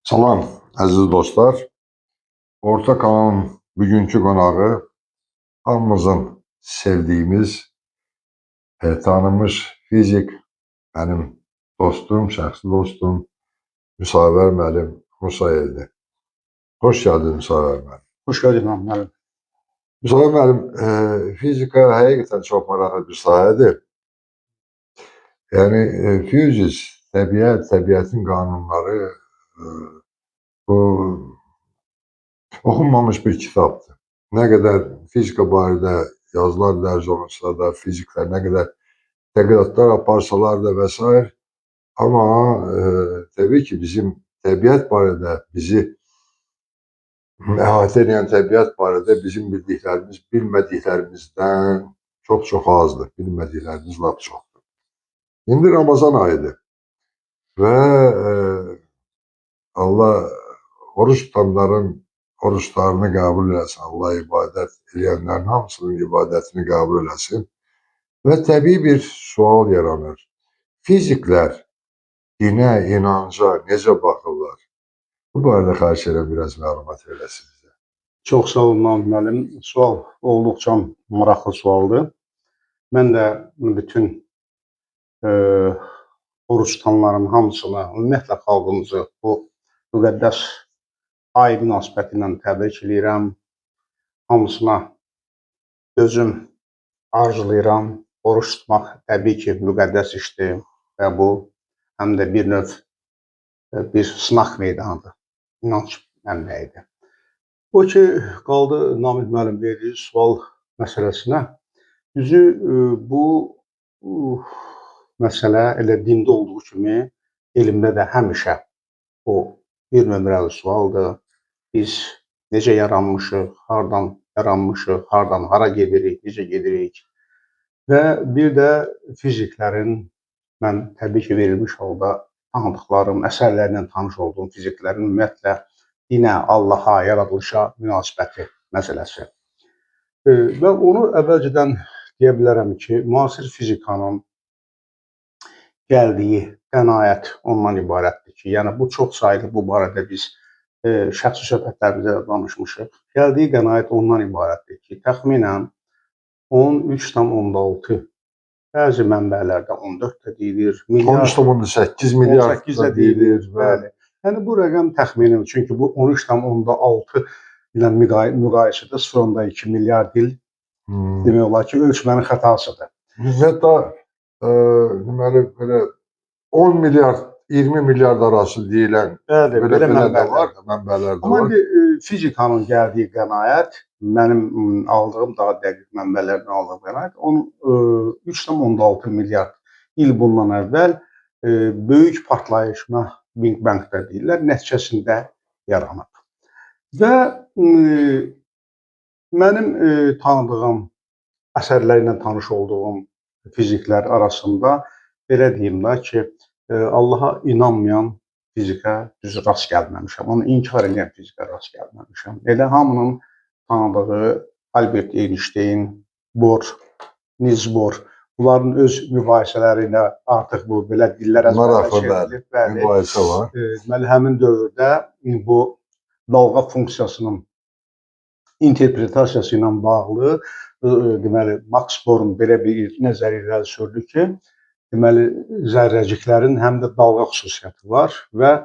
Salam əziz dostlar. Orta kanalın bugünkü qonağı hamımızın sevdiyimiz, tanınmış fizik, mənim dostum, şəxsi dostum Müsavər müəllim Musayevdir. Xoş gəldin Müsavər müəllim. Xoş gördük müəllim. Müsavər müəllim, fizika həqiqətən çox maraqlı bir sahədir. Yəni fiziz, təbiət, təbiətin qanunları bu oxunmamış bir kitabdır. Nə qədər fizika barədə yazılar dərc olunsa da, fiziklər nə qədər tədqiqatlar aparsalar da və sair, amma təbii ki, bizim təbiət barədə bizi əhatə edən təbiət barədə bizim bildiklərimiz bilmədiklərimizdən çox-çox azdır. Bilmədiklərimiz lap çoxdur. İndi Ramazan ayıdır və Allah oruç tutanların oruçlarını qəbul eləsin. Allah ibadət eləyənlərin hamısının ibadətini qəbul eləsin. Və təbii bir sual yaranır. Fiziklər dinə, inanca necə baxırlar? Bu barədə xahiş edirəm biraz məlumat verəsiniz bizə. Çox sağ olun Namiq müəllim. Sual olduqca maraqlı sualdır. Mən də bütün oruç tutanların hamısını, ümumiyyətlə xalqımızı bu müqəddəs ay münasibəti ilə təbrik eləyirəm. Hamısına dözüm arzulayıram. Oruç tutmaq təbii ki, müqəddəs işdir və bu həm də bir növ bir sınaq meydanıdır. İnanc mənbəyidir. O ki, qaldı Namiq müəllim verdiyi sual məsələsinə. Düzü, bu məsələ elə dində olduğu kimi elmdə də həmişə o bir nömrəli sualdır. Biz necə yaranmışıq, hardan yaranmışıq, hardan hara gedirik, necə gedirik və bir də fiziklərin mən təbii ki, verilmiş halda tanıdıqlarım, əsərlərlə tanış olduğum fiziklərin ümumiyyətlə dinə, Allaha, yaradılışa münasibəti məsələsi. Və onu əvvəlcədən deyə bilərəm ki, müasir fizikanın gəldiyi qənaət ondan ibarətdir ki, yəni bu çox saylı, bu barədə biz şəxsi söhbətlərimizdə də danışmışıq. Gəldiyi qənaət ondan ibarətdir ki, təxminən 13,6, bəzi mənbələrdə 14 də deyilir, milyard 13,8 milyard 18 də da deyilir. Bəli. Yəni bu rəqəm təxmini, çünki bu 13,6 ilə müqayisədə 0,2 milyard il demək olar ki, ölçmənin xətasıdır. Hətta deməli belə 10 milyard, 20 milyard arası deyilən Bəli, belə belə belə də mənbələr var, mənbələr də Amma var. indi fizikanın gəldiyi qənaət, mənim aldığım daha dəqiq mənbələrdən aldığım qənaət 3,6 milyard il bundan əvvəl böyük partlayışına Big Bang da deyirlər, nəticəsində yaranıb. Və mənim tanıdığım, əsərləri ilə tanış olduğum fiziklər arasında belə deyim də ki, Allaha inanmayan fizikə düz rast gəlməmişəm. Onu inkar edən fizikə rast gəlməmişəm. Elə hamının tanıdığı Albert Einstein, Bohr, Niels Bohr, bunların öz mübahisələri ilə artıq bu belə dillər əzbərə çevrilib. Bəli, mübahisə var. Deməli, həmin dövrdə bu dalğa funksiyasının interpretasiyası ilə bağlı deməli, Max Born belə bir nəzər irəli sürdü ki, deməli, zərrəciklərin həm də dalğa xüsusiyyəti var və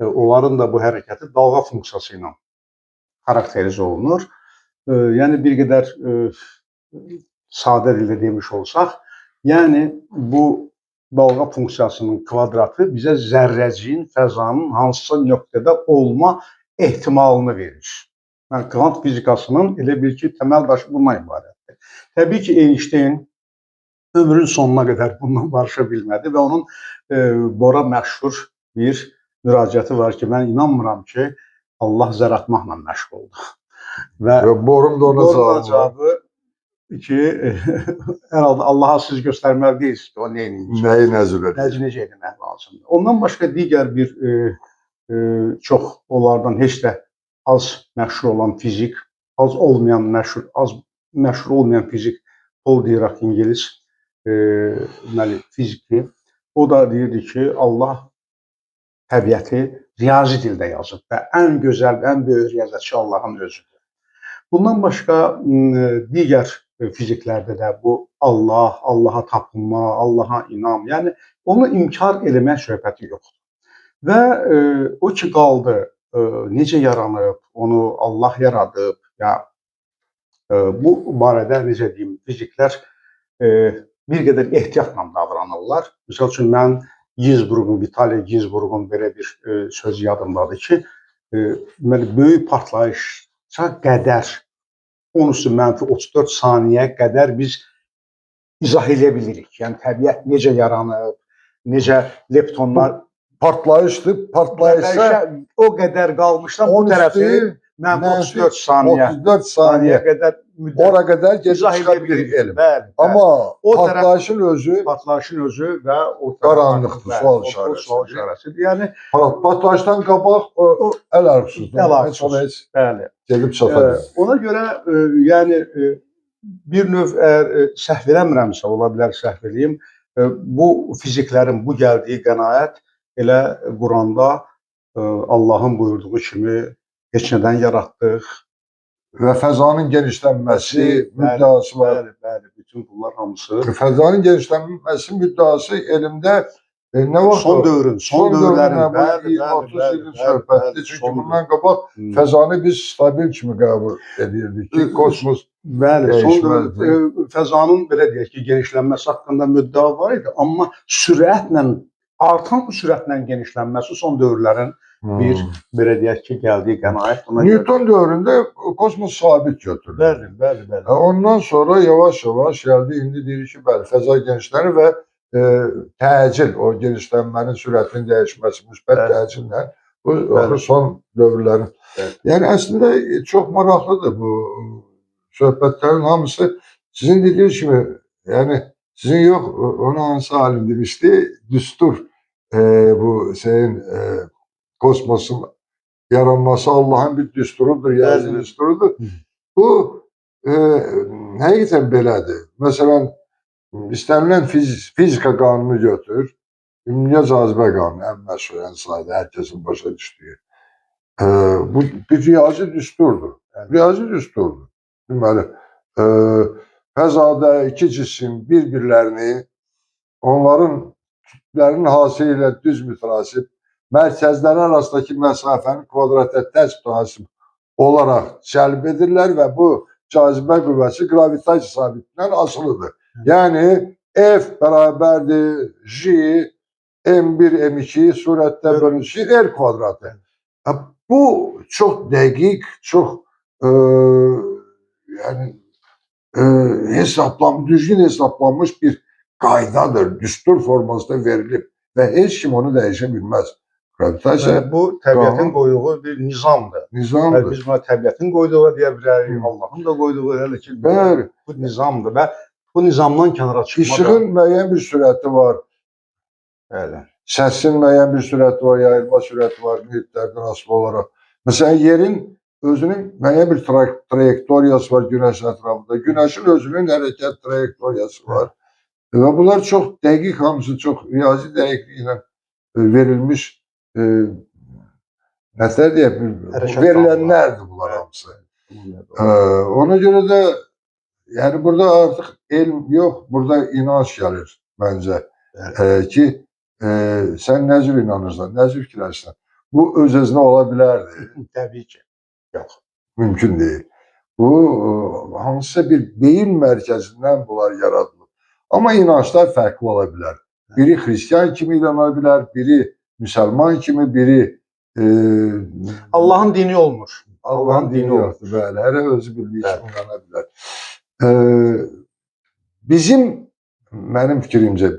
onların da bu hərəkəti dalğa funksiyası ilə xarakterizə olunur. Yəni bir qədər sadə dildə demiş olsaq, yəni bu dalğa funksiyasının kvadratı bizə zərrəciyin fəzanın hansısa nöqtədə olma ehtimalını verir. Yəni kvant fizikasının elə bil ki, təməl daşı bundan ibarətdir. Təbii ki, Einstein ömrün sonuna qədər bundan barışa bilmədi və onun Bora məşhur bir müraciəti var ki, mən inanmıram ki, Allah zər atmaqla məşğuldur. Və Borun da ona cavabı, cavabı ki, hər halda Allaha siz göstərməli deyilsiniz ki, o nə edir? Nəyi nəzr edir? Necə etmək lazımdır. Ondan başqa digər bir çox onlardan heç də az məşhur olan fizik, az olmayan məşhur, az məşhur olmayan fizik Paul Dirac ingilis deməli fiziki. O da deyirdi ki, Allah təbiəti riyazi dildə yazıb və ən gözəl, ən böyük riyaziyyatçı Allahın özüdür. Bundan başqa digər fiziklərdə də bu Allah, Allaha tapınma, Allaha inam, yəni onu inkar eləmək söhbəti yoxdur. Və o ki qaldı, necə yaranıb, onu Allah yaradıb, ya bu barədə necə deyim, fiziklər bir qədər ehtiyatla davranırlar. Məsəl üçün mən Ginzburqun, Vitaliy Ginzburqun belə bir sözü yadımdadır ki, deməli böyük partlayışa qədər 10-34 saniyə qədər biz izah eləyə bilirik. Yəni təbiət necə yaranıb, necə leptonlar partlayışdır. Partlayışa o qədər qalmışdan bu tərəfi -34 saniyə 34 saniyə qədər müddət ora qədər gedib çıxa bilir elm. Bəli, bəli. Amma o partlayışın özü və o qaranlıqdır, sual işarəsidir. Sual işarəsidir. Yəni partlayışdan qabaq o əl arxusuzdur. Heç bəli. Gedib çata bilir. Ona görə yəni bir növ əgər səhv eləmirəmsə, ola bilər səhv eləyim, bu fiziklərin bu gəldiyi qənaət elə Quranda Allahın buyurduğu kimi heç nədən yaratdıq. Və fəzanın genişlənməsi müddəası var. Bəli, bəli, bütün bunlar hamısı. Fəzanın genişlənməsi müddəası elmdə nə vaxt? Son dövrün, son dövrlərin, bəli, 30 ilin söhbətdir. Çünki bundan qabaq fəzanı biz stabil kimi qəbul edirdik ki, kosmos bəli, son dövr fəzanın belə deyək ki, genişlənməsi haqqında müddəa var idi, amma sürətlə artan sürətlə genişlənməsi son dövrlərin bir belə deyək ki, gəldiyi qənaət. Newton dövründə kosmos sabit götürüldü. Bəli, bəli, bəli. Ondan sonra yavaş-yavaş gəldi, indi deyir ki, bəli, fəza genişlənir və təcil, o genişlənmənin sürətinin dəyişməsi müsbət təcillə bu son dövrlərin. Bəli. Yəni əslində çox maraqlıdır bu söhbətlərin hamısı. Sizin dediyiniz kimi, yəni sizin yox, onu hansı alim demişdi, düstur bu şeyin kosmosun yaranması Allahın bir düsturudur, yazı düsturudur. Bu həqiqətən belədir. Məsələn, istənilən fizika qanunu götür, ümumdünya cazibə qanunu, ən məşhur, ən sadə, hər kəsin başa düşdüyü. Bu bir riyazi düsturdur. Riyazi düsturdur. Deməli, fəzada iki cisim bir-birlərini onların kütlələrinin hasili ilə düz mütənasib mərkəzləri arasındakı məsafənin kvadrata tərs mütənasib olaraq cəlb edirlər və bu cazibə qüvvəsi qravitasiya sabitindən asılıdır. Yəni F bərabərdir G M1 M2 surətdə bölünsün R kvadratı. Bu çox dəqiq, çox yəni düzgün hesablanmış bir qaydadır, düstur formasında verilib və heç kim onu dəyişə bilməz. Qravitasiya bu təbiətin qoyduğu bir nizamdır. Nizamdır. Biz buna təbiətin qoyduğu deyə bilərik, Allahın da qoyduğu hələ ki bəli, bu nizamdır və bu nizamdan kənara çıxmaq. İşığın müəyyən bir sürəti var. Bəli. Səsin müəyyən bir sürəti var, yayılma sürəti var mühitlərdən asılı olaraq. Məsələn, yerin özünün müəyyən bir trayektoriyası var günəş ətrafında. Günəşin özünün hərəkət trayektoriyası var. Və bunlar çox dəqiq, hamısı çox riyazi dəqiqliklə verilmiş nətər deyək, verilənlərdir bunlar hamısı. Ona görə də yəni burada artıq elm yox, burada inanc gəlir məncə. Ki sən nə cür inanırsan, nə cür fikirləşirsən. Bu öz-özünə ola bilərdi. Təbii ki. Yox. Mümkün deyil. Bu hansısa bir beyin mərkəzindən bunlar yaradılır. Amma inanclar fərqli ola bilər. Biri xristian kimi inana bilər, biri müsəlman kimi, biri Allahın dini olmur. Allahın dini yoxdur. Bəli, hər özü bildiyi kimi inana bilər. Bizim, mənim fikrimcə,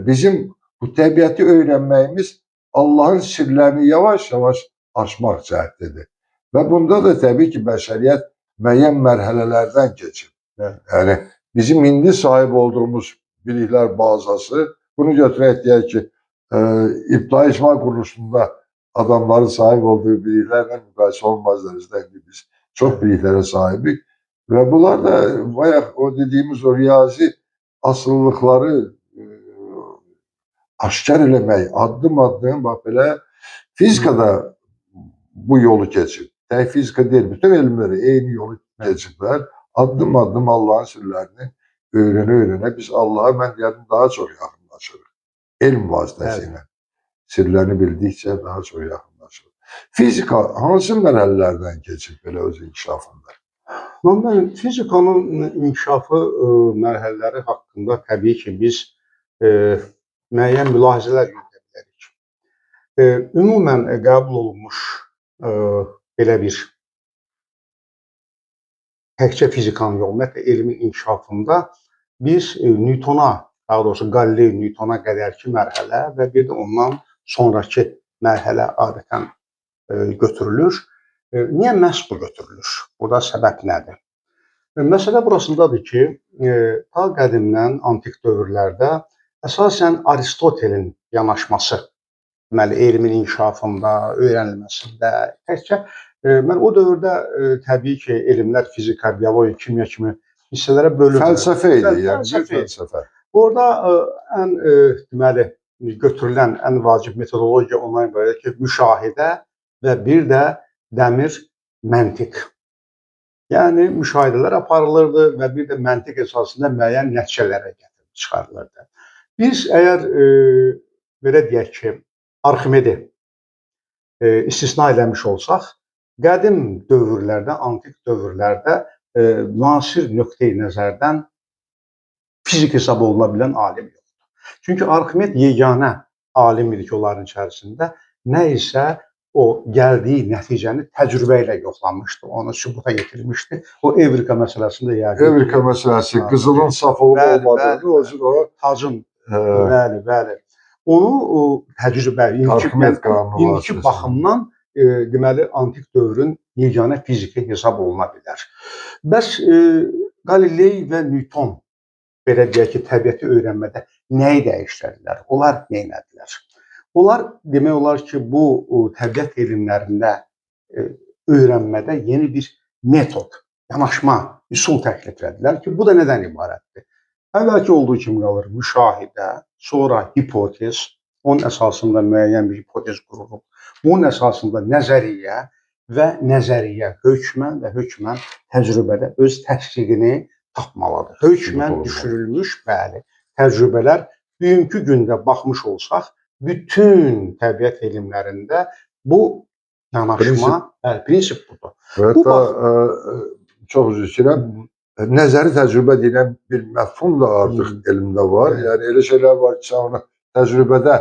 bizim bu təbiəti öyrənməyimiz Allahın sirlərini yavaş-yavaş aşmaq cəhdidir. Və bunda da təbii ki, bəşəriyyət müəyyən mərhələlərdən keçir. Yəni, bizim indi sahib olduğumuz biliklər bazası, bunu götürək deyək ki, İbtidai İcma Quruluşunda adamların sahib olduğu biliklərlə müqayisə olmaz dərəcədə indi biz çox biliklərə sahibik. Və bunlar da bayaq o dediyimiz o riyazi asılılıqları aşkar eləmək, addım-addım bax belə Fizika da bu yolu keçib. Tək fizika deyil, bütün elmləri eyni yolu keçiblər. Addım-addım Allahın sirlərini öyrənə-öyrənə biz Allaha, mən deyərdim, daha çox yaxınlaşırıq. Elm vasitəsilə. Sirlərini bildikcə daha çox yaxınlaşırıq. Fizika hansı mərhələlərdən keçib belə öz inkişafında? Normal fizikanın inkişafı mərhələləri haqqında təbii ki, biz müəyyən mülahizələr yürüdə bilərik. Ümumən qəbul olunmuş belə bir təkcə fizikanın yox, ümumiyyətlə elmin inkişafında biz Newtona, daha doğrusu Galileo Newtona qədərki mərhələ və bir də ondan sonrakı mərhələ adətən götürülür. Niyə məhz bu götürülür? Burada səbəb nədir? Məsələ burasındadır ki, ta qədimdən antik dövrlərdə əsasən Aristotelin yanaşması, deməli, elmin inkişafında, öyrənilməsində təkcə mən o dövrdə təbii ki, elmlər fizika, biologiya, kimya kimi hissələrə bölünmür. Fəlsəfə idi, yəni bir fəlsəfə. Orada ən deməli götürülən ən vacib metodologiya ondan ibarət ki, müşahidə və bir də dəmir məntiq. Yəni müşahidələr aparılırdı və bir də məntiq əsasında müəyyən nəticələrə gətirib çıxarılırdı. Biz əgər belə deyək ki, Arximedi istisna eləmiş olsaq, qədim dövrlərdə, antik dövrlərdə müasir nöqteyi nəzərdən fizik hesab oluna bilən alim yoxdur. Çünki Arximed yeganə alim idi ki, onların içərisində nə isə o gəldiyi nəticəni təcrübə ilə yoxlamışdı, onu sübuta yetirmişdi. O Evrika məsələsində yəqin Evrika məsələsi, qızılın saf olub olmadığını, o cür o tacın, bəli, bəli. Onu o təcrübə, indiki baxımdan deməli antik dövrün yeganə fiziki hesab oluna bilər. Bəs Galilei və Newton belə deyək ki, təbiəti öyrənmədə nəyi dəyişdirdilər? Onlar nə etdilər? Onlar demək olar ki, bu təbiət elmlərində öyrənmədə yeni bir metod, yanaşma, üsul təklif etdilər ki, bu da nədən ibarətdir? Əvvəlki olduğu kimi qalır müşahidə, sonra hipotez, onun əsasında müəyyən bir hipotez qurulub. Bunun əsasında nəzəriyyə və nəzəriyyə hökmən və hökmən təcrübədə öz təsdiqini tapmalıdır. Hökmən düşürülmüş, bəli, təcrübələr bugünkü gündə baxmış olsaq, bütün təbiət elmlərində bu yanaşma, prinsip budur. Və hətta çox üzr istəyirəm, nəzəri təcrübə deyilən bir məfhum da artıq elmdə var. Yəni elə şeylər var ki, sən onu təcrübədə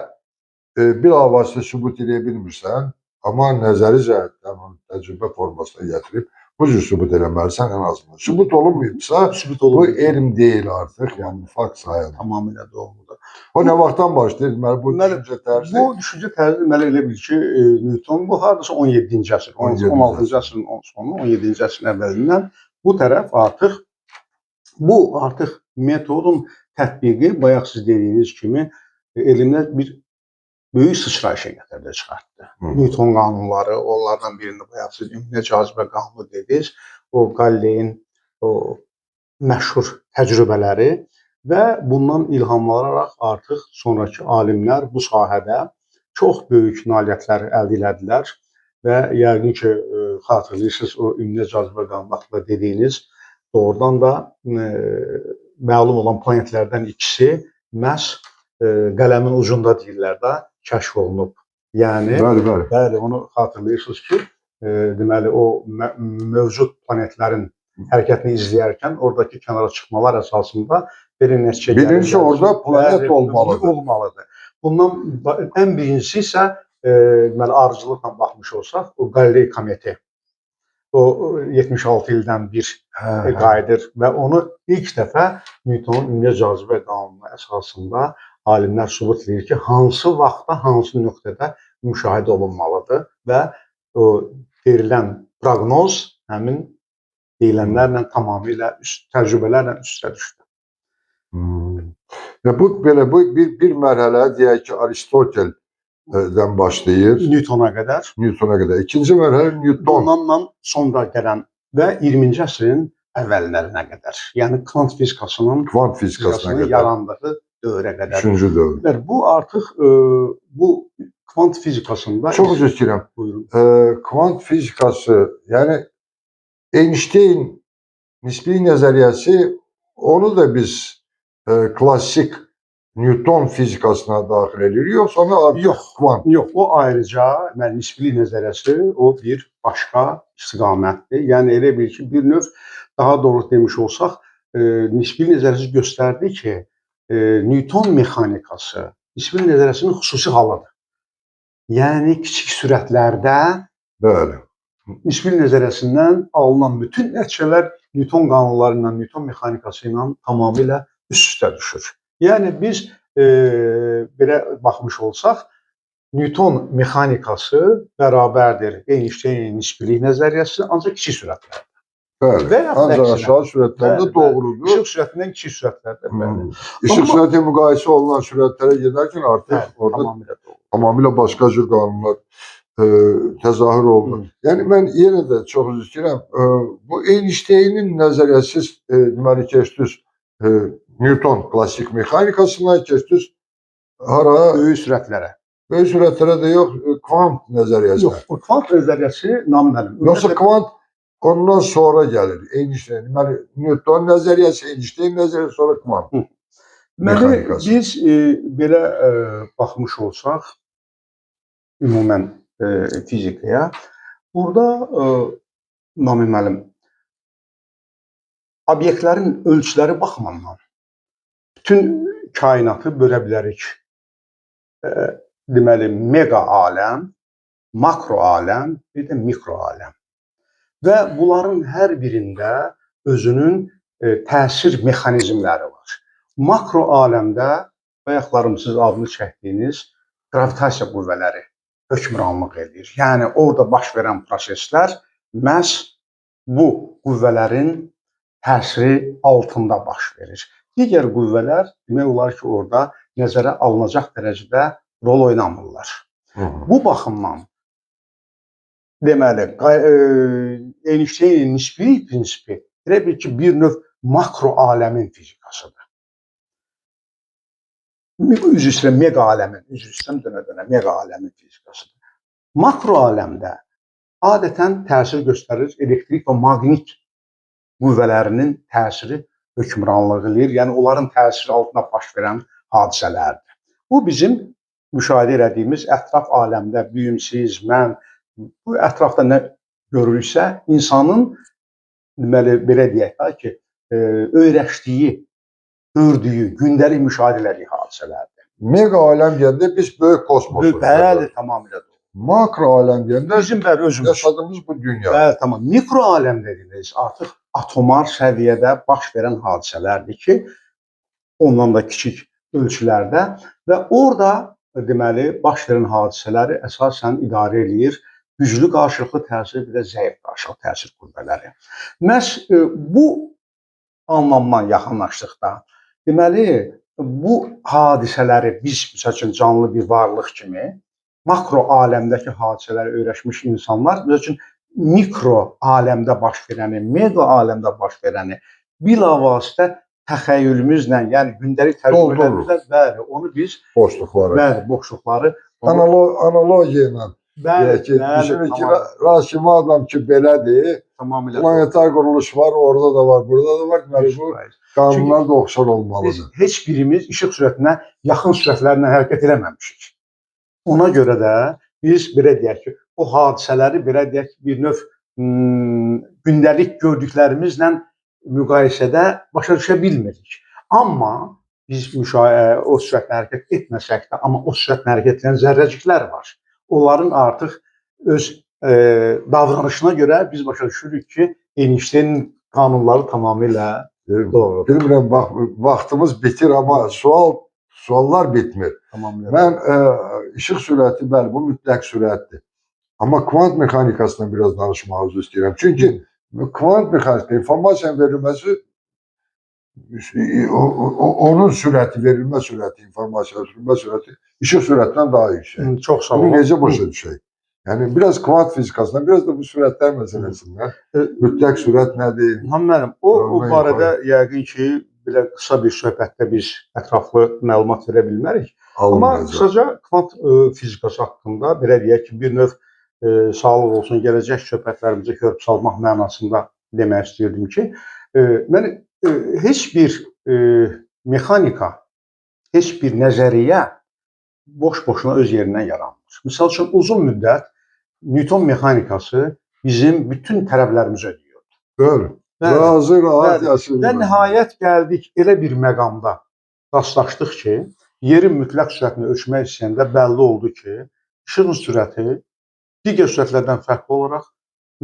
bilavasitə sübut edə bilmirsən, amma nəzəri cəhətdən onu təcrübə formasına gətirib bu cür sübut eləməlisən ən azından. Sübut olunmayıbsa, bu elm deyil artıq, yəni fakt sayılır. Tamamilə doğrudur. O nə vaxtdan başlayır? Deməli, bu düşüncə tərzi? Bu düşüncə tərzi deməli elə bil ki, Newton bu hardasa 17-ci əsr, 16-cı əsrin sonu, 17-ci əsrin əvvəlindən bu tərəf artıq bu artıq metodun tətbiqi bayaq siz dediyiniz kimi elmdə bir böyük sıçrayışa gətirdi, çıxartdı. Newton qanunları, onlardan birini bayaq siz ümumi cazibə qanunu dediniz, o Galileyin o məşhur təcrübələri və bundan ilhamlanaraq artıq sonrakı alimlər bu sahədə çox böyük nailiyyətlər əldə elədilər və yəqin ki, xatırlayırsınız, o ümumi cazibə qanunu haqqında dediyiniz doğrudan da məlum olan planetlərdən ikisi məhz qələmin ucunda deyirlər də kəşf olunub. Yəni, bəli, bəli. Bəli, onu xatırlayırsınız ki, deməli o mövcud planetlərin hərəkətini izləyərkən oradakı kənara çıxmalar əsasında belə nəticə gəlir. Birincisi orada planet olmalıdır. Olmalıdır. Bundan ən birincisi isə deməli arıcılıqla baxmış olsaq, o Galilei kometi. O 76 ildən bir qayıdır və onu ilk dəfə Newtonun ümumi cazibə qanunu əsasında alimlər sübut edir ki, hansı vaxtda, hansı nöqtədə müşahidə olunmalıdır və o verilən proqnoz həmin deyilənlərlə tamamilə təcrübələrlə üstə düşdü. Və bu belə bu bir mərhələ deyək ki, Aristoteldən başlayır. Newtona qədər. Newtona qədər. İkinci mərhələ Newton. Ondan sonra gələn və 20-ci əsrin əvvəllərinə qədər. Yəni kvant fizikasının qədər yarandığı dövrə qədər. Üçüncü dövr. Bu artıq bu Kvant fizikasında Çox üzr istəyirəm. Buyurun. Kvant fizikası, yəni Einstein nisbi nəzəriyyəsi, onu da biz klassik Newton fizikasına daxil edirik, yoxsa onu artıq Yox. kvant? Yox, o ayrıca deməli nisbilik nəzəriyyəsi o bir başqa istiqamətdir. Yəni elə bil ki, bir növ daha doğru demiş olsaq, nisbilik nəzəriyyəsi göstərdi ki, Newton mexanikası nisbilik nəzəriyyəsinin xüsusi halıdır. Yəni kiçik sürətlərdə Bəli. nisbilik nəzəriyyəsindən alınan bütün nəticələr Newton qanunları ilə, Newton mexanikası ilə tamamilə üst-üstə düşür. Yəni biz belə baxmış olsaq, Newton mexanikası bərabərdir Einsteinin nisbilik nəzəriyyəsi, ancaq kiçik sürətlərdə. Bəli. Və yaxud Ancaq əksinə. aşağı sürətlərdə Bəli, bəli. doğrudur. İşıq sürətindən kiçik sürətlərdə, bəli. İşıq Amma- sürəti müqayisə olunan sürətlərə gedərkən artıq Bəli, orada tamamilə doğru. tamamilə başqa cür qanunlar təzahür olunur. Yəni mən yenə də çox üzr istəyirəm. Bu Einsteinin nəzəriyyəsi deməli keçdiniz Newton klassik mexanikasına, keçdiniz hara? Böyük sürətlərə. Böyük sürətlərə də yox, kvant nəzəriyyəsinə. Yox, o kvant nəzəriyyəsi Namiq müəllim. Yoxsa kvant ondan sonra gəlir. Einstein, deməli Newton nəzəriyyəsi, Einstein nəzəriyyəsi, sonra kvant Deməli, mexanikası. biz belə baxmış olsaq, ümumən fizikaya, burada Namiq müəllim, obyektlərin ölçüləri baxımından bütün kainatı bölə bilərik. Deməli, mega aləm, makro aləm, bir də mikro aləm. Və bunların hər birində özünün təsir mexanizmləri var. Makro aləmdə bayaqlarım siz adını çəkdiyiniz qravitasiya qüvvələri hökmranlıq edir. Yəni orada baş verən proseslər məhz bu qüvvələrin təsiri altında baş verir. Digər qüvvələr demək olar ki, orada nəzərə alınacaq dərəcədə rol oynamırlar. Bu baxımdan deməli, Einsteinin nisbilik prinsipi elə bil ki, bir növ makro aləmin fizikasıdır. Üzr istəyirəm, mega aləmin, üzr istəyirəm dönə-dönə, mega aləmin fizikasıdır. Makro aləmdə adətən təsir göstərir elektrik və maqnit qüvvələrinin təsiri hökmranlıq eləyir. Yəni onların təsiri altında baş verən hadisələrdir. Bu bizim müşahidə elədiyimiz ətraf aləmdə büyümsüz, mən bu ətrafda nə görürüksə, insanın deməli belə deyək də ki, öyrəşdiyi, gördüyü, gündəlik müşahidə elədiyi hadisələrdir. Mega aləm deyəndə biz böyük kosmosu. Bəli, tamamilə doğru. Makro aləm deyəndə Bizim bəli özümüz. yaşadığımız bu dünya. Bəli, tamam. Mikro aləm dediyimiz artıq atomar səviyyədə baş verən hadisələrdir ki, ondan da kiçik ölçülərdə və orada deməli baş verən hadisələri əsasən idarə eləyir güclü qarşılıqlı təsir, bir də zəif qarşılıqlı təsir qüvvələri. Məhz bu anlamdan yaxınlaşdıqda, deməli bu hadisələri biz məsəl üçün canlı bir varlıq kimi makro aləmdəki hadisələri öyrəşmiş insanlar, məsəl üçün mikro aləmdə baş verəni, mega aləmdə baş verəni bilavasitə təxəyyülümüzlə, yəni gündəlik təcrübələrimizlə, bəli, onu biz Boşluqları. Bəli, boşluqları Analogiya ilə. Bəli, Deyək ki, bəli, düşünün ki, tamam, Rasim adam ki belədir, tamamilə doğru. planetar quruluş var, orada da var, burada da var. Deməli bu 100%. qanunlar da oxşar Biz olmalıdır. heç birimiz işıq sürətinə yaxın sürətlərlə hərəkət eləməmişik. Ona görə də biz belə deyək ki, o hadisələri belə deyək ki, bir növ gündəlik gördüklərimizlə müqayisədə başa düşə bilmirik. Amma biz o sürətlə hərəkət etməsək də, amma o sürətlə hərəkət edən zərrəciklər var. Onların artıq öz davranışına görə biz başa düşürük ki, Einsteinin qanunları tamamilə doğrudur. Bilmirəm, bax, vaxtımız bitir, amma suallar bitmir. Tamamilə. Mən işıq sürəti, bəli, bu mütləq sürətdir. Amma kvant mexanikasından biraz danışmağınızı istəyirəm. Çünki kvant mexanikasında informasiyanın verilməsi onun sürəti, verilmə sürəti, informasiya verilmə sürəti işıq sürətindən daha yüksək. Çox sağ Bunu olun. necə başa düşək? Yəni biraz kvant fizikasından, biraz da bu sürətlər məsələsindən. Mütləq sürət nədir? İlham müəllim, o Normal barədə yəqin ki, belə qısa bir söhbətdə biz ətraflı məlumat verə bilmərik. Amma Alınmayacaq. qısaca kvant fizikası haqqında belə deyək ki, bir növ sağlıq olsun, gələcək söhbətlərimizə körpü salmaq mənasında demək istəyirdim ki, mən heç bir mexanika, heç bir nəzəriyyə boş-boşuna öz yerindən yaranmır. Misal üçün, uzun müddət Newton mexanikası bizim bütün tələblərimizi ödəyirdi. Bəli. Bəli. Razı, rahat Bəli. yaşayırlar. Və nəhayət gəldik elə bir məqamda rastlaşdıq ki, yerin mütləq sürətini ölçmək istəyəndə bəlli oldu ki, işığın sürəti digər sürətlərdən fərqli olaraq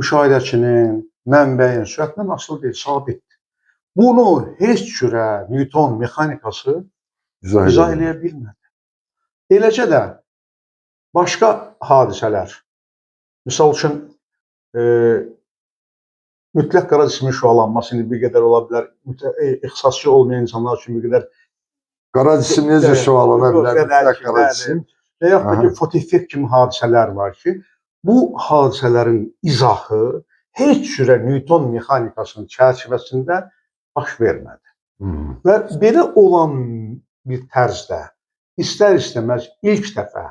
müşahidəçinin, mənbəyin sürətindən asılı deyil, sabitdir. Bunu heç cürə Newton mexanikası İzah izah edelim. eləyə bilmədi. Eləcə də başqa hadisələr, misal üçün, mütləq qara cismin şüalanması indi bir qədər ola bilər, ixtisasçı olmayan insanlar üçün bir qədər Qara cisim necə Bəli, şüalana bu bilər? qədər Mütləq ki, qara bəli. cisim. Və yaxud da Aha. ki, fotoeffekt kimi hadisələr var ki, bu hadisələrin izahı heç cürə Newton mexanikasının çərçivəsində baş vermədi. Və belə olan bir tərzdə istər-istəməz ilk dəfə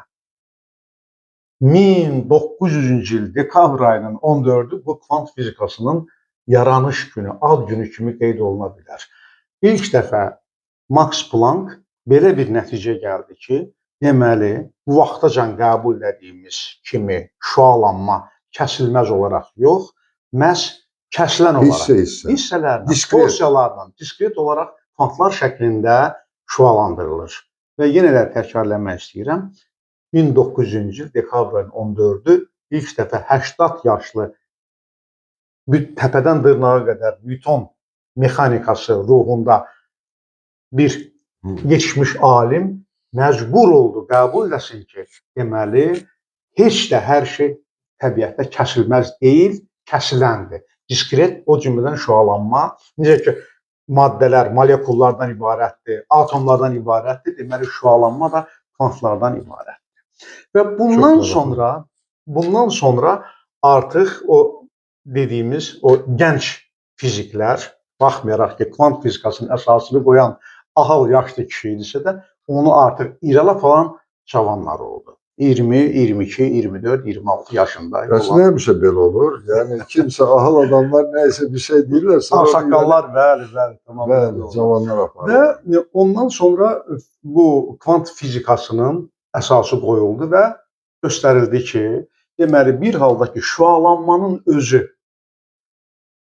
1900-cü il dekabr ayının 14-ü bu kvant fizikasının yaranış günü, ad günü kimi qeyd oluna bilər. İlk dəfə Max Planck belə bir nəticə gəldi ki, deməli, bu vaxtacan qəbul etdiyimiz kimi şüalanma kəsilməz olaraq yox, məhz kəsilən olaraq, Hissə-hissə. hissələrlə, Diskret. porsiyalarla, diskret olaraq kvantlar şəklində şüalandırılır. Və yenə də təkrarlamaq istəyirəm, 1900-cü il dekabr ayının 14-ü ilk dəfə 80 yaşlı təpədən dırnağa qədər Newton mexanikası ruhunda bir yetişmiş alim məcbur oldu qəbul eləsin ki, deməli, heç də hər şey təbiətdə kəsilməz deyil, kəsiləndir. Diskret, o cümlədən şüalanma, necə ki, maddələr molekullardan ibarətdir, atomlardan ibarətdir, deməli, şüalanma da kvantlardan ibarətdir. Və bundan sonra artıq o dediyimiz o gənc fiziklər, baxmayaraq ki, kvant fizikasının əsasını qoyan ahıl yaşlı kişi idisə də, onu artıq irəli aparan cavanlar oldu. 20, 22, 24, 26 yaşında Bəs olan. nə həmişə belə olur? Yəni kimsə ahıl adamlar nəysə bir şey deyirlər, sonra Ağsaqqallar, bəli, bəli, tamam. Bəli, cavanlar aparır. Və ondan sonra bu kvant fizikasının əsası qoyuldu və göstərildi ki, deməli, bir halda ki, şüalanmanın özü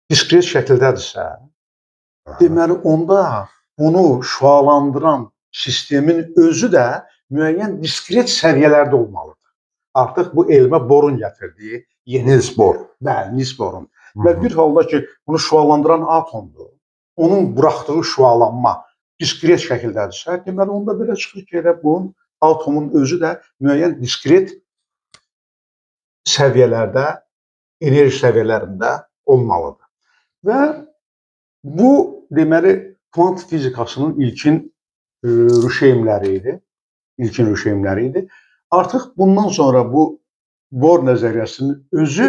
diskret şəkildədirsə, deməli, onda bunu şüalandıran sistemin özü də müəyyən diskret səviyyələrdə olmalıdır. Artıq bu elmə Borun gətirdiyi yeni Niels Bohr. Bəli, Niels Bohrun. Və bir halda ki, bunu şüalandıran atomdur, onun buraxdığı şüalanma diskret şəkildədirsə, deməli, onda belə çıxır ki, elə bu atomun özü də müəyyən diskret səviyyələrdə, enerji səviyyələrində olmalıdır. Və bu, deməli, kvant fizikasının ilkin rüşeymləri idi. İlkin rüşeymləri idi. Artıq bundan sonra bu Bohr nəzəriyyəsinin özü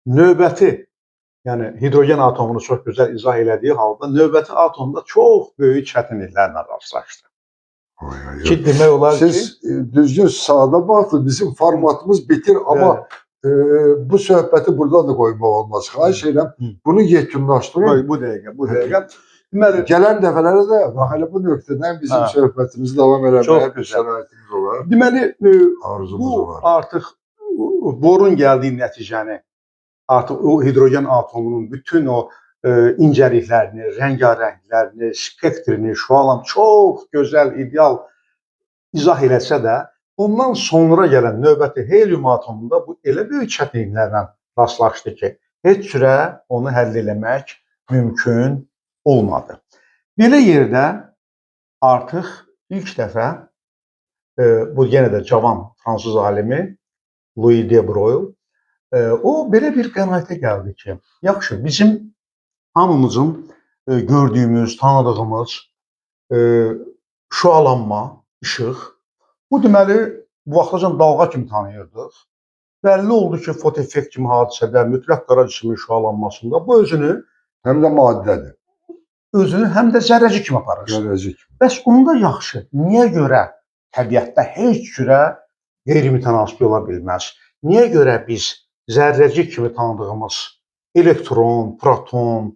növbəti, yəni hidrogen atomunu çox gözəl izah elədiyi halda növbəti atomda çox böyük çətinliklərlə rastlaşdı. Oy, oy, oy. Ki demək olar ki, Siz düzgün sadə baxdınız, bizim formatımız bitir, amma bu söhbəti burada da qoymaq olmaz. Xahiş edirəm, bunu yekunlaşdırın. Bu dəqiqə. Deməli, Gələn dəfələrə də bax elə bu nöqtədən bizim söhbətimizi davam eləməyə bir şəraitimiz olar, Deməli, arzumuz bu olar. artıq Borun gəldiyi nəticəni, artıq o hidrogen atomunun bütün o incəliklərini, rəngarənglərini, spektrini, şüalan çox gözəl, ideal izah eləsə də, ondan sonra gələn növbəti helium atomunda bu elə böyük çətinliklərlə rastlaşdı ki, heç cürə onu həll eləmək mümkün olmadı. Belə yerdə artıq ilk dəfə bu yenə də cavan fransız alimi Louis de Broglie, o belə bir qənaətə gəldi ki, yaxşı, bizim hamımızın gördüyümüz, tanıdığımız şüalanma, işıq, bu deməli, bu vaxtacan dalğa kimi tanıyırdıq. Bəlli oldu ki, fotoeffekt kimi hadisədə, mütləq qara cismin şüalanmasında bu özünü həm də maddədir. Özünü həm də zərrəcik kimi aparır. Zərrəcik. Bəs onda yaxşı, niyə görə təbiətdə heç cürə qeyri-mütənasib ola bilməz. Niyə görə biz zərrəcik kimi tanıdığımız elektron, proton,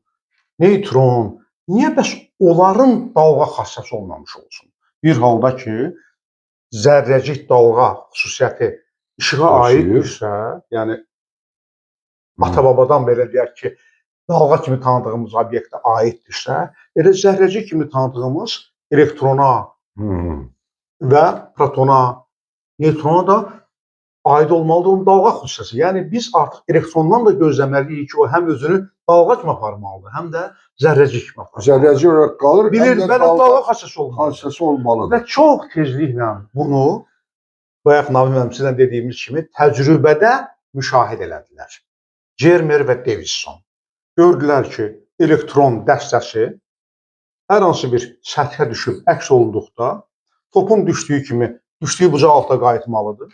neytron, niyə bəs onların dalğa xassəsi olmamış olsun? Bir halda ki, zərrəcik dalğa xüsusiyyəti işığa aiddirsə, yəni ata-babadan belə deyək ki, dalğa kimi tanıdığımız obyektə aiddirsə, elə zərrəcik kimi tanıdığımız elektrona və protona, neytrona da aid olmalıdır onun dalğa xüsusiyyəsi. Yəni biz artıq elektrondan da gözləməliyik ki, o həm özünü dalğa kimi aparmalıdır, həm də zərrəcik kimi aparmalıdır. Zərrəcik olaraq qalır, bilir, həm də bəli, dalğa xassəsi olmalıdır. Xassəsi olmalıdır. Və çox tezliklə bunu bayaq Namiq müəllim sizlə dediyimiz kimi təcrübədə müşahidə elədilər. Germer və Davisson gördülər ki, elektron dəstəsi hər hansı bir səthə düşüb əks olunduqda topun düşdüyü kimi düşdüyü bucaq alta qayıtmalıdır.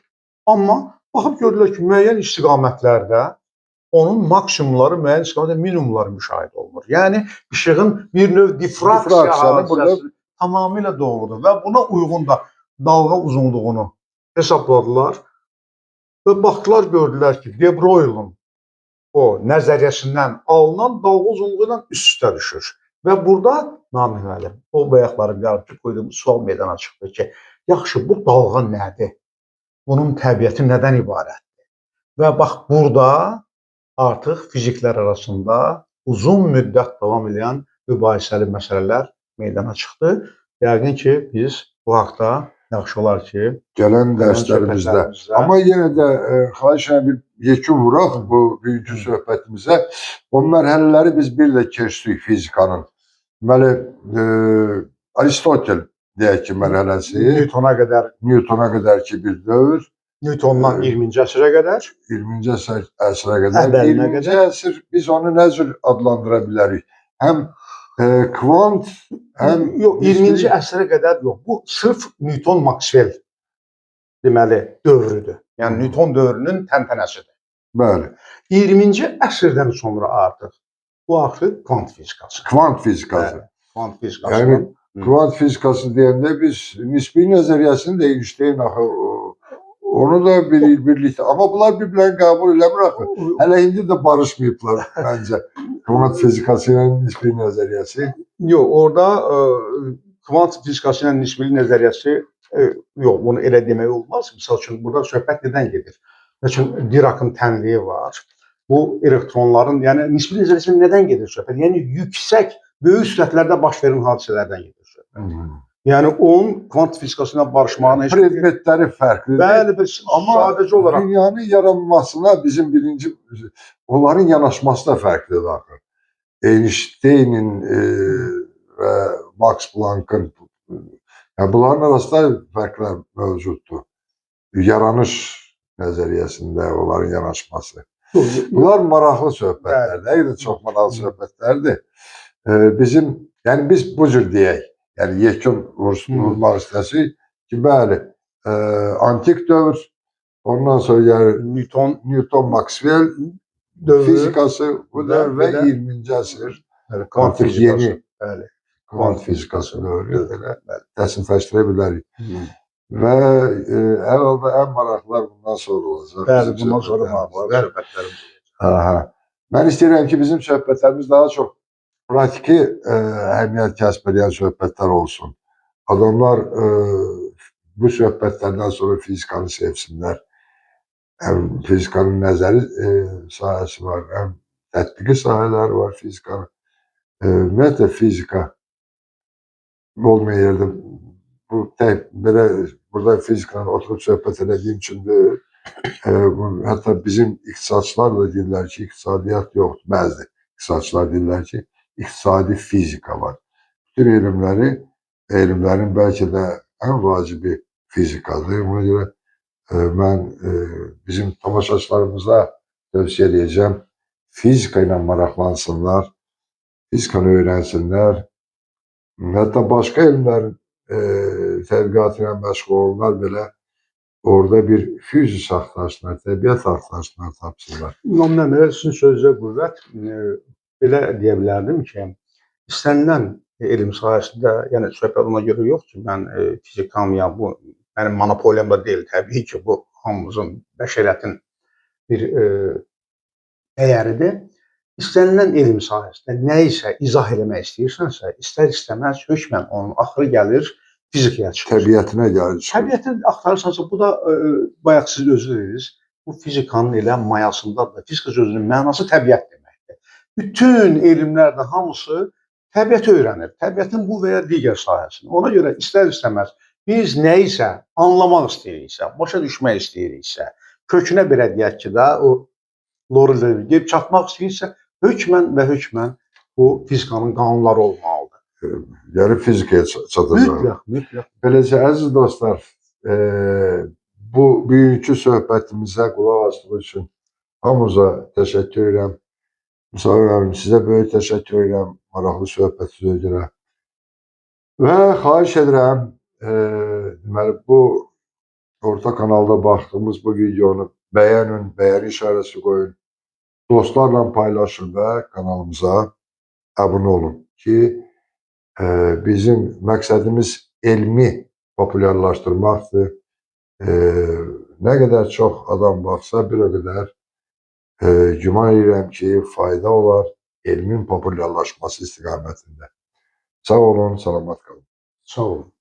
Amma baxıb gördülər ki, müəyyən istiqamətlərdə onun maksimumları, müəyyən istiqamətdə minimumları müşahidə olunur. Yəni işığın bir növ difraksiya hadisəsi tamamilə doğrudur və buna uyğun da dalğa uzunluğunu hesapladılar və baxdılar, gördülər ki, De Broglie'nin o nəzəriyyəsindən alınan dalğa uzunluğu ilə üst-üstə düşür. Və burada Namiq müəllim, o bayaqları yarımçıq qoyduğumuz sual meydana çıxdı ki, yaxşı, bu dalğa nədir? Bunun təbiəti nədən ibarətdir? Və bax burada artıq fiziklər arasında uzun müddət davam edən mübahisəli məsələlər meydana çıxdı. Yəqin ki, biz bu haqda yaxşı olar ki, gələn dərslərimizdə. Amma yenə də xahiş edirəm bir yekun vuraq bu bugünkü söhbətimizə. O mərhələləri biz bir də keçdik fizikanın. Deməli, Aristotel deyək ki, mərhələsi. Newtona qədər. Newtona qədər ki, bir dövr. Newtondan 20-ci əsrə qədər. 20-ci əsrə qədər. 20-ci əsr biz onu nə cür adlandıra bilərik? Həm kvant, həm... Yox, 20-ci əsrə qədər yox. Bu sırf Newton-Maxwell deməli dövrüdür. Yəni Newton dövrünün təntənəsidir. Bəli. 20-ci əsrdən sonra artıq bu artıq kvant fizikası. Kvant fizikası. Bəli, kvant fizikası. Yəni kvant fizikası deyəndə biz nisbi nəzəriyyəsini də Einstein axı onu da birlikdə, amma bunlar bir-birini qəbul eləmir axı. Hələ indi də barışmayıblar məncə. Kvant fizikası ilə nisbi nəzəriyyəsi. Yox, orada kvant fizikası ilə nisbi nəzəriyyəsi yox, bunu elə demək olmaz. Misal üçün burada söhbət nədən gedir? Məsəl üçün Dirac'ın tənliyi var. Bu elektronların, yəni nisbi nəzəriyyəsi nədən gedir söhbət? Yəni yüksək, böyük sürətlərdə baş verən hadisələrdən gedir söhbət. Yəni onun kvant fizikası ilə barışmağına heç predmetləri fərqlidir. Bəli, bəli, amma sadəcə olaraq dünyanın yaranmasına bizim birinci onların yanaşması da fərqlidir axı. Einstein'in və Max Planck'ın, yəni bunların arasında fərqlər mövcuddur. Yaranış nəzəriyyəsində onların yanaşması. Bunlar maraqlı söhbətlərdir. Həqiqətən çox maraqlı söhbətlərdir. Bizim, yəni biz bu cür deyək. Yəni yekun vurmaq istəsik ki, bəli, antik dövr, ondan sonra yəni Newton Maxwell dövrü, fizikası bu dövr və 20-ci əsr kvant artıq yeni bəli, kvant fizikası dövrü belə təsnifləşdirə bilərik. Və hər halda ən maraqlılar bundan sonra olacaq. Bəli, bundan sonra maraqlı söhbətlərimiz olacaq. Aha. Mən istəyirəm ki, bizim söhbətlərimiz daha çox praktiki əhəmiyyət kəsb edən söhbətlər olsun. Adamlar bu söhbətlərdən sonra fizikanı sevsinlər. Həm fizikanın nəzəri sahəsi var, həm tətbiqi sahələri var fizikanın. Ümumiyyətlə fizika olmayan yerdə bu tək belə burada fizikanı oturub söhbət elədiyim üçün deyil. Hətta bizim iqtisadçılar da deyirlər ki, iqtisadiyyat yoxdur. Bəzi iqtisadçılar deyirlər ki, iqtisadi fizika var. Bütün elmlərin bəlkə də ən vacibi fizikadır. Ona görə mən bizim tamaşaçılarımıza tövsiyə edəcəm, fizika ilə maraqlansınlar, fizikanı öyrənsinlər, hətta başqa elmlərin tədqiqatı ilə məşğul olanlar belə orada bir fizis axtarsınlar, təbiət axtarsınlar, tapsınlar. Mən elə sizin sözünüzə qüvvət, belə deyə bilərdim ki, istənilən elm sahəsində, yəni söhbət ona görə yox ki, mən fizikamıyam, bu Mənim monopoliyam da deyil, təbii ki, bu hamımızın, bəşəriyyətin bir dəyəridir. İstənilən elm sahəsində nə isə izah eləmək istəyirsənsə, istər-istəməz hökmən onun axırı gəlir fizikaya çıxır. Təbiətinə gəlir. Çıxır. Təbiəti axtarırsansa, bu da bayaq siz özünüz dediniz, bu fizikanın elə mayasındadır. Fizika sözünün mənası təbiət deməkdir. Bütün elmlər də hamısı təbiəti öyrənir. Təbiətin bu və ya digər sahəsini. Ona görə istər-istəməz biz nəyisə anlamaq istəyiriksə, başa düşmək istəyiriksə, kökünə belə deyək ki də o Lorel gedib çatmaq istəyirsə, hökmən və hökmən bu fizikanın qanunları olmalıdır. Gəlib fizikaya çatacaq. Mütləq, mütləq. Beləcə əziz dostlar, bu bugünkü söhbətimizə qulaq asdığı üçün hamınıza təşəkkür edirəm. Musa müəllim, sizə böyük təşəkkür edirəm maraqlı söhbətinizə görə. Və xahiş edirəm, deməli bu orta kanalda baxdığımız bu videonu bəyənin, bəyəni işarəsi qoyun, dostlarla paylaşın və kanalımıza abunə olun ki, bizim məqsədimiz elmi populyarlaşdırmaqdır. Nə qədər çox adam baxsa, bir o qədər güman edirəm ki, fayda olar elmin populyarlaşması istiqamətində. Sağ olun, salamat qalın. Sağ olun.